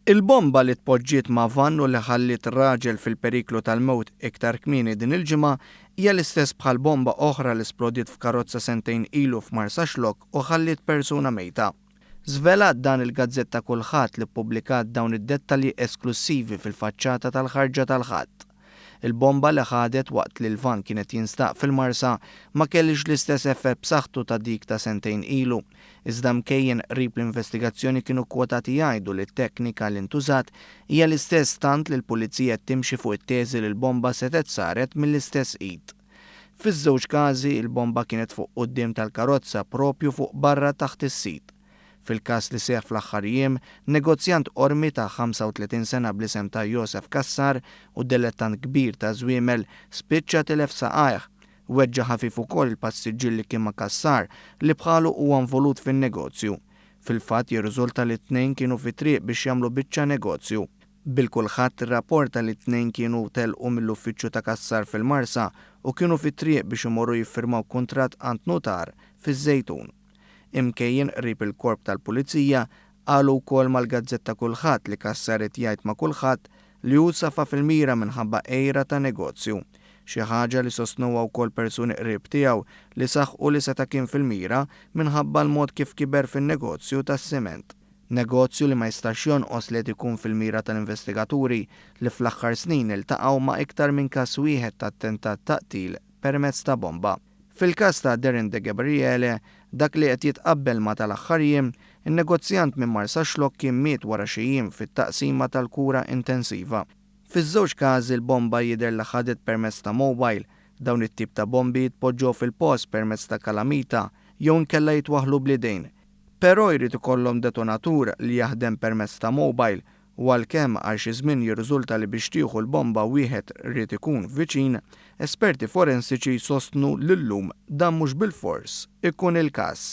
Il-bomba li tpoġġiet ma' vann u li ħalliet raġel fil-periklu tal-mewt iktar kmieni din il-ġimgħa hija l-istess bħal bomba oħra li splodiet f'karozza sentejn ilu f'Marsaxlokk u ħalliet persuna mejta. Żvelat dan il-gazzetta Kullħadd li ppubblikat dawn id-dettalji esklussivi fil-faċċata tal-ħarġa tal-Ħadd. Il-bomba li ħadet waqt li l-vann kien qed jinstaq fil-Marsa ma kellhiex l-istess effett b'saħħtu ta' dik ta' sentejn ilu. Iżda mkejjen qrib l-investigazzjoni kienu kkwotati jgħidu li t-teknika li ntużat hija l-istess tant li l-Pulizija qed timxi fuq it-teżi li l-bomba setgħet saret mill-istess id. Fiż-żewġ każi, il-bomba kienet fuq quddiem tal-karozza proprju fuq barra taħt is-sit. Fil-każ li seħħ fl-aħħar jiem, negozjant Qormi ta' 35 sena bl-isem ta' Josef Cassar u delettant kbir ta' żwiemel spiċċa tilef saqajh. Weġġa' ħafif ukoll il-passiġġier li kien ma' Cassar li bħalu huwa involut fin-negozju. Fil-fatt jirriżulta li t-tnejn kienu fit-triq biex jagħmlu biċċa negozju. Bil-Kulħadd irrapporta li t-tnejn kienu telqu mill-uffiċċju ta' Cassar fil-Marsa u kienu fit-triq biex imorru jiffirmaw kuntratt għand nutar fiż-Żejtun. Imkejjen qrib il-Korp tal-Pulizija qalu wkoll mal-gazzetta Kullħadd li Cassar qed jgħid ma' kulħadd li hu safa fil-mira minħabba għira ta' negozju. Xi ħaġa li sostnewha wkoll persuni qrib tiegħu li saħqu li seta' kien fil-mira minħabba l-mod kif kiber fin-negozju tas-siment. Negozju li ma jistax jonqos li qed ikun fil-mira tal-investigaturi li fl-aħħar snin iltaqgħu ma' iktar minn każ wieħed ta' attentat ta' qtil permezz ta' bomba. Fil-każ ta' Darren Degabriele, dak li qed jitqabbel ma' tal-aħħar jiem, in-negozjant minn Marsaxlokk kien miet wara xi jiem fit-taqsima tal-kura intensiva. Fiż-żewġ każi l-bomba jidher li ħadet permezz ta' mobile. Dawn it-tip ta' bombi jitpoġġew fil-post permezz ta' kalamita jew inkella jitwaħħlu bl-idejn. Però jrid ikollhom detonatur li jaħdem permezz ta' mobile U għalkemm għal xi żmien jirriżulta li biex tieħu l-bomba wieħed ried ikun viċin, esperti forensiċi jsostnu li llum dan mhux bilfors ikun il-każ.